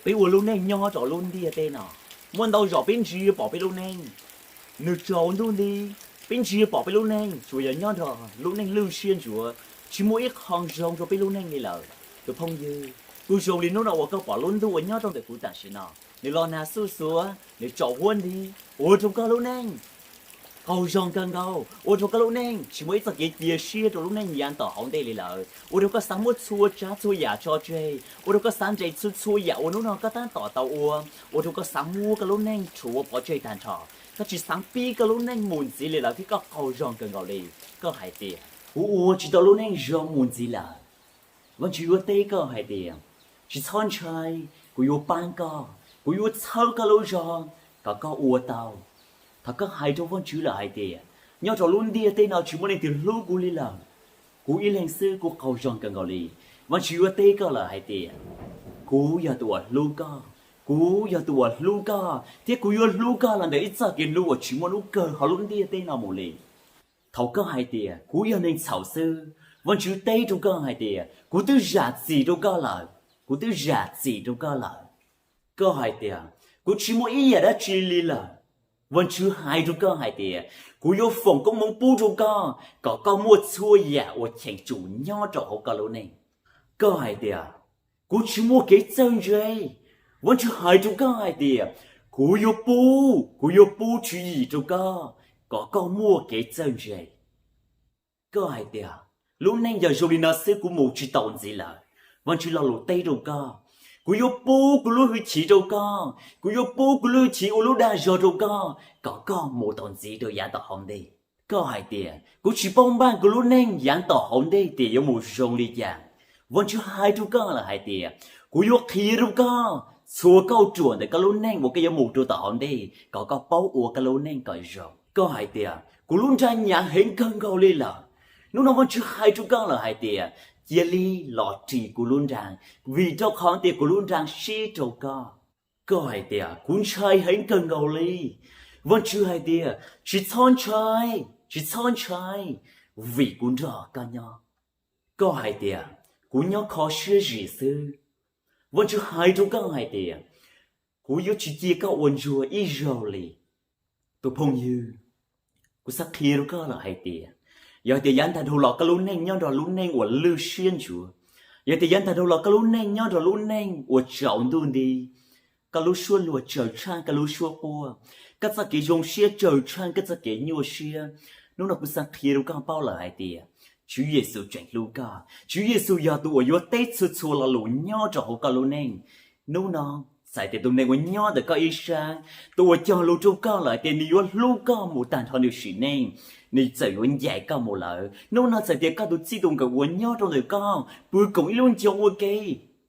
Peb ua lub neej nyob rau lub ntiaj teb no, muaj ntau zaus peb ntsia pom peb lub neej, nws tsaus ntuj nti, peb ntsia pom peb lub neej tsuas yog nyob nrog lub neej lwj siab ntsuav, tsis muaj ib qho zoo rau peb lub neej li lawm. Tus phooj ywg, kuv zoo li hnub no uas koj pom lub ntuj uas nyob rau ntawm kuv tam sim no, nws los nag xuj xuav, nws tsaus huab nti, ua rau koj lub neej qaug zog kawg nkaus, ua rau koj lub neej tsis muaj ib txoj kev cia siab rau lub neej yav tom hauv ntej li lawm, ua rau koj xav muab txhua tsav txhua yam tso tseg, ua rau koj xav nres txhua txhua yam uas hnub no koj tab tom tau ua, ua rau koj xav muab koj lub neej rhuav pov tseg tag nrho. Koj tsis xav pib koj lub neej mus ntxiv li lawm thiab koj qaug zog kawg nkaus li. Koj hais tias, kuv ua tsis tau lub neej zoo mus ntxiv lawm. Vaajtswv yuav teb koj hais tias, tsis txhob ntshai, kuv yuav pab koj, kuv yuav txhawb koj lub zog kom koj ua tau. Thaum koj hais rau Vaajtswv lawm hais tias, nyob rau lub ntiaj teb no tsis muaj leej twg hlub kuv li lawm, kuv ib leeg xwb kuv qaug zog kawg nkaus li. Vaajtswv yuav teb koj lawm hais tias, kuv yog tus uas hlub koj, kuv yog tus uas hlub koj thiab kuv yuav hlub koj los ntawm ib txoj kev hlub uas tsis muaj lub kawg hauv lub ntiaj teb no mus li. Thaum koj hais tias kuv yog neeg txhaum xwb, Vaajtswv teb rau koj hais tias kuv twb zam txim rau koj lawm, kuv twb zam txim rau koj lawm. Koj hais tias kuv tsis muaj ib yam dab tsi li lawm, Vaajtswv hais rau koj hais tias kuv yuav foom koob hmoov pub rau koj kom koj muaj txhua yam uas cheem tsum nyob rau hauv koj lub neej. Koj hais tias kuv tsis muaj kev txawj ntse, Vaajtswv hais rau koj hais tias kuv yuav pub, kuv yuav pub tswv yim rau koj kom koj muaj kev txawj ntse. Koj hais tias lub neej yog zoo li no xwb kuv mus tsis tau ntxiv lawm, Vaajtswv lo lus teb rau koj, kuv yuav pub kuv lub hwj chim rau koj, kuv yuav pub kuv lub hwj chim ua lub dag zog rau koj kom koj mus tau ntxiv rau yav tom hauv ntej. Koj hais tias kuv tsis paub npaj kuv lub neej yav tom hauv ntej tias yuav mus zoo li cas, Vaajtswv hais rau koj lawm hais tias kuv yuav qhia rau koj txhua kauj ruam ntawm koj lub neej uas koj yuav mus rau tom hauv ntej kom koj paub ua koj lub neej kom zoo. Koj hais tias kuv lub nra nyav heev kawg nkaus li lawm, hnub no Vaajtswv hais rau koj lawm hais tias cia li los ris kuv lub nra, vim rau qhov tias kuv lub nra sib rau koj. Koj hais tias kuv ntshai heev kawg nkaus li, Vaajtswv hais tias tsis txhob ntshai, tsis txhob ntshai, vim kuv nrog koj nyob. Koj hais tias kuv nyob kho siab zim xwb, Vaajtswv hais rau koj hais tias kuv yuav tsis cia koj ua ntsuag ib zaug li. Tus phooj ywg, kuv xav qhia rau koj lawm hais tias yog tias yav ntag dhau los koj lub neej nyob nrog lub neej uas lwj siab ntsuav, yog tias yav ntag dhau los koj lub neej nyob nrog lub neej uas tsaus ntuj nti, koj lub suab luag tsawg tshaj koj lub suab quaj, koj txoj kev zoo siab tsawg tshaj koj txoj kev nyuaj siab, hnub no kuv xav qhia rau koj paub lawm hais tias Tswv Yexus tseem hlub koj. Tswv Yexus yog tus uas yuav teb txhua txhua lo lus nyob rau hauv koj lub neej. Hnub no txawm tias tus neeg uas nyob ntawm koj ib sab, tus uas cog lus rau koj lawm hais tias nws yuav hlub koj mus tag nrho nws sim neej, nws txawm yuav ncaim koj mus lawm. Hnub no txawm tias koj tus txij tus nkawm uas nyob rau ntawm koj pw koom ib lub ncoo ua ke,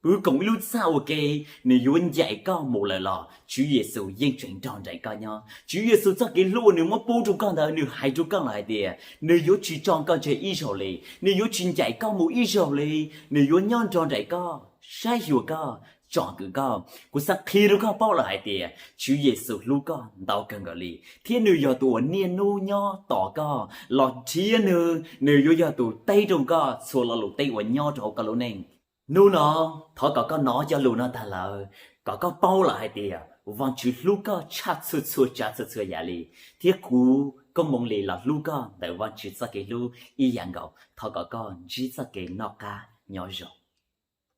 pw koom ib lub txaj ua ke, nws yuav ncaim koj mus lawm los Tswv Yexus yeej tseem nrog nraim koj nyob. Tswv Yexus txoj kev hlub uas nws muab pub rau koj ntawd nws hais rau koj lawm hais tias nws yuav tsis tso koj tseg ib zaug li, nws yuav tsis ncaim koj mus ib zaug li, nws yuav nyob nrog nraim koj, saib xyuas koj, tsom kwm koj. Kuv xav qhia rau koj paub lawm hais tias Tswv Yexus hlub koj ntau kawg nkaus li thiab nws yog tus uas niaj hnub nyob tos koj los nrhiav nws, nws yuav yog tus teb rau koj txhua lo lus teb uas nyob rau hauv koj lub neej. Hnub no thov kom koj hnov cov lus no tag lawm, kom koj paub lawm hais tias Vaajtswv hlub koj tshaj txhua txhua tsav txhua txhua yam li, thiab kuv Koob Hmoov Lis los hlub koj ntawm Vaajtswv txoj kev hlub ib yam nkaus. Thov kom koj ntsib txoj kev noj qab nyob zoo.